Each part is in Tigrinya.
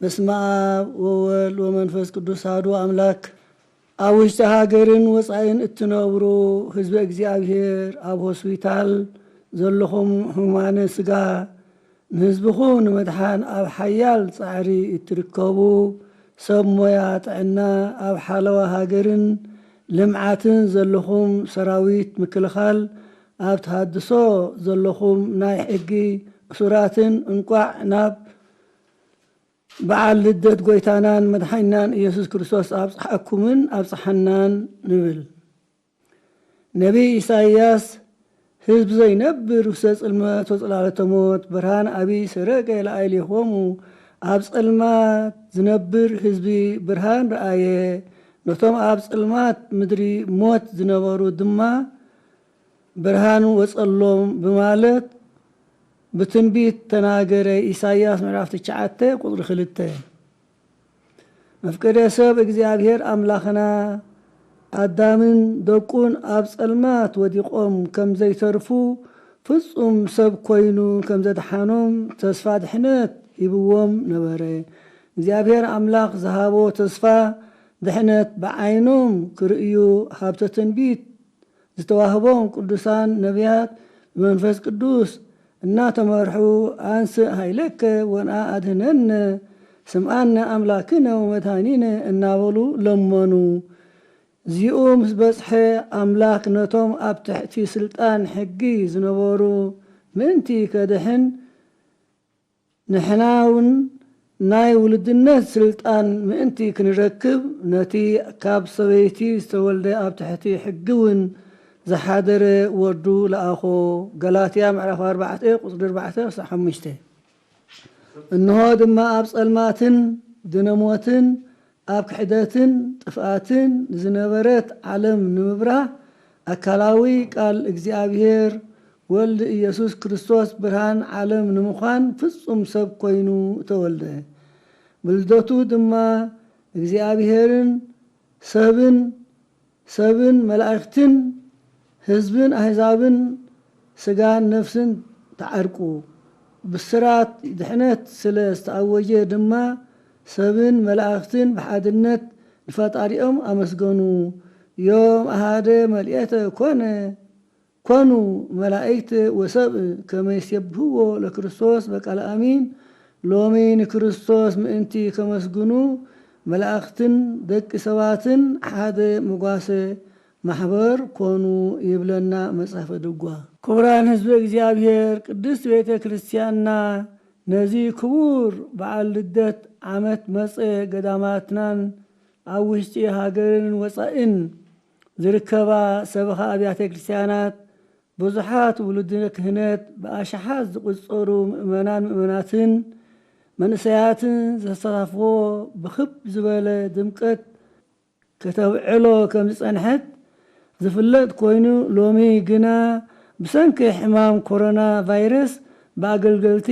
በስመ አብ ወወልድ ወመንፈስ ቅዱስ አሐዱ አምላክ። ኣብ ውሽጢ ሃገርን ወፃኢን እትነብሩ ህዝበ እግዚኣብሔር፣ ኣብ ሆስፒታል ዘለኹም ህሙማነ ስጋ፣ ንህዝብኹም ንምድሓን ኣብ ሓያል ጻዕሪ እትርከቡ ሰብ ሞያ ጥዕና፣ ኣብ ሓለዋ ሃገርን ልምዓትን ዘለኹም ሰራዊት ምክልኻል፣ ኣብ ተሃድሶ ዘለኹም ናይ ሕጊ እሱራትን እንቋዕ ናብ በዓል ልደት ጎይታናን መድሓኒናን ኢየሱስ ክርስቶስ ኣብጽሓኩምን ኣብጽሓናን ንብል። ነቢይ ኢሳይያስ፣ ህዝቢ ዘይነብር ውስተ ጽልመት ወጽላሎተ ሞት፣ ብርሃን ኣቢይ ሰረቀ ላዕሌሆሙ፣ ኣብ ጸልማት ዝነብር ህዝቢ ብርሃን ረኣየ፣ ነቶም ኣብ ጸልማት ምድሪ ሞት ዝነበሩ ድማ ብርሃን ወጸሎም ብማለት ብትንቢት ተናገረ። ኢሳይያስ ምዕራፍ ትሽዓተ ቁጽሪ ክልተ። መፍቀደ ሰብ እግዚኣብሔር ኣምላኽና ኣዳምን ደቁን ኣብ ጸልማት ወዲቖም ከም ዘይተርፉ ፍጹም ሰብ ኮይኑ ከም ዘድሓኖም ተስፋ ድሕነት ሂብዎም ነበረ። እግዚኣብሔር ኣምላኽ ዝሃቦ ተስፋ ድሕነት ብዓይኖም ክርእዩ ሃብተ ትንቢት ዝተዋህቦም ቅዱሳን ነቢያት ብመንፈስ ቅዱስ እናተመርሑ፣ "አንስእ ኃይለከ ወንአ አድህነነ፣ ስምዓነ አምላክነ ወመድኃኒነ" እናበሉ ለመኑ። እዚኡ ምስ በጽሐ፣ ኣምላክ ነቶም ኣብ ትሕቲ ስልጣን ሕጊ ዝነበሩ ምእንቲ ከድሕን፣ ንሕና እውን ናይ ውሉድነት ስልጣን ምእንቲ ክንረክብ፣ ነቲ ካብ ሰበይቲ ዝተወልደ ኣብ ትሕቲ ሕጊ እውን ዝሓደረ ወዱ ለኣኾ። ገላትያ ምዕራፍ ኣርባዕተ ቁጽሪ ኣርባዕተ ክሳብ ሓሙሽተ። እንሆ ድማ ኣብ ጸልማትን ድነ ሞትን ኣብ ክሕደትን ጥፍኣትን ንዝነበረት ዓለም ንምብራህ፣ ኣካላዊ ቃል እግዚኣብሔር ወልድ ኢየሱስ ክርስቶስ ብርሃን ዓለም ንምዃን ፍጹም ሰብ ኮይኑ ተወልደ። ብልደቱ ድማ እግዚኣብሔርን ሰብን፣ ሰብን መላእኽትን፣ ህዝብን ኣህዛብን፣ ስጋን ነፍስን ተዓርቁ። ብስራት ድሕነት ስለ ዝተኣወጀ ድማ፣ ሰብን መላእኽትን ብሓድነት ንፈጣሪኦም ኣመስገኑ። ዮም ኣሃደ መልኤተ ኮነ፣ ኮኑ መላእክት ወሰብ ከመ ይሴብህዎ ለክርስቶስ በቃለ ኣሚን። ሎሚ ንክርስቶስ ምእንቲ ከመስግኑ መላእኽትን ደቂ ሰባትን ሓደ መጓሰ ማሕበር ኮኑ ይብለና መጽሓፈ ድጓ። ክቡራን ህዝቢ እግዚኣብሔር፣ ቅድስት ቤተ ክርስቲያንና ነዚ ክቡር በዓል ልደት ዓመት መጸ ገዳማትናን ኣብ ውሽጢ ሃገርን ወጻኢን ዝርከባ ሰበኻ ኣብያተ ክርስቲያናት፣ ብዙሓት ውሉደ ክህነት፣ ብኣሽሓት ዝቑጸሩ ምእመናን ምእመናትን መንእሰያትን ዘሳተፍዎ ብኽብ ዝበለ ድምቀት ከተብዕሎ ከም ዝጸንሐት ዝፍለጥ ኮይኑ፣ ሎሚ ግና ብሰንኪ ሕማም ኮሮና ቫይረስ ብኣገልገልቲ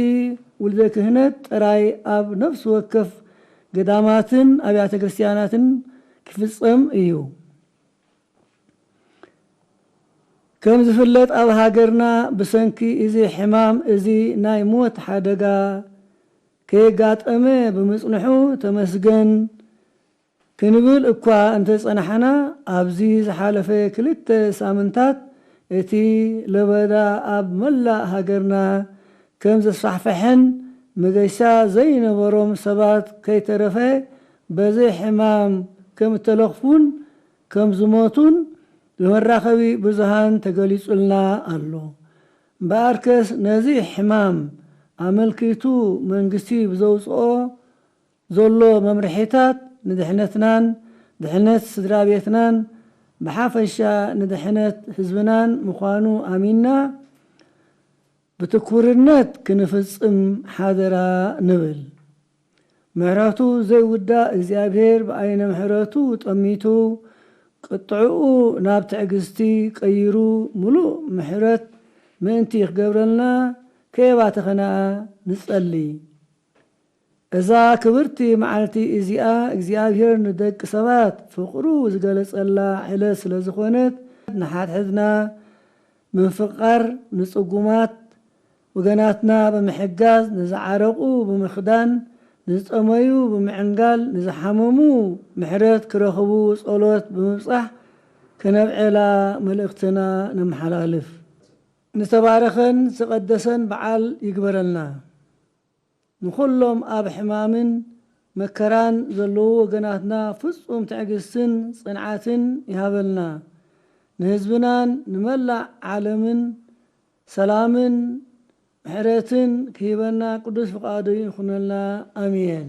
ውሉደ ክህነት ጥራይ ኣብ ነፍሲ ወከፍ ገዳማትን ኣብያተ ክርስቲያናትን ክፍጸም እዩ። ከም ዝፍለጥ፣ ኣብ ሃገርና ብሰንኪ እዚ ሕማም እዚ ናይ ሞት ሓደጋ ከየጋጠመ ብምጽንሑ ተመስገን ክንብል እኳ እንተጸናሕና፣ ኣብዚ ዝሓለፈ ክልተ ሳምንታት እቲ ለበዳ ኣብ መላእ ሃገርና ከም ዘስፋሕፈሐን መገሻ ዘይነበሮም ሰባት ከይተረፈ በዚ ሕማም ከም እተለኽፉን ከም ዝሞቱን ብመራኸቢ ብዙሃን ተገሊጹልና ኣሎ። እምበኣርከስ ነዚ ሕማም ኣመልኪቱ መንግስቲ ብዘውጽኦ ዘሎ መምርሒታት ንድሕነትናን ድሕነት ስድራ ቤትናን ብሓፈሻ ንድሕነት ህዝብናን ምዃኑ ኣሚንና ብትኩርነት ክንፍጽም ሓደራ ንብል። ምሕረቱ ዘይውዳእ እግዚኣብሔር ብዓይነ ምሕረቱ ጠሚቱ፣ ቁጥዕኡ ናብ ትዕግስቲ ቀይሩ፣ ምሉእ ምሕረት ምእንቲ ክገብረልና ከየባተኸና ንጸሊ። እዛ ክብርቲ መዓልቲ እዚኣ እግዚኣብሔር ንደቂ ሰባት ፍቕሩ ዝገለጸላ ዕለት ስለ ዝኾነት፣ ንሓድሕድና ብምፍቓር፣ ንጽጉማት ወገናትና ብምሕጋዝ፣ ንዝዓረቑ ብምኽዳን፣ ንዝጸመዩ ብምዕንጋል፣ ንዝሓመሙ ምሕረት ክረኽቡ ጸሎት ብምብጻሕ ከነብዕላ መልእኽትና ነመሓላልፍ። ንተባረኸን ዝተቐደሰን በዓል ይግበረልና። ንኹሎም ኣብ ሕማምን መከራን ዘለዉ ወገናትና ፍጹም ትዕግስትን ጽንዓትን ይሃበልና። ንህዝብናን ንመላእ ዓለምን ሰላምን ምሕረትን ክህበና ቅዱስ ፍቓዱ ይኹነልና። ኣሜን።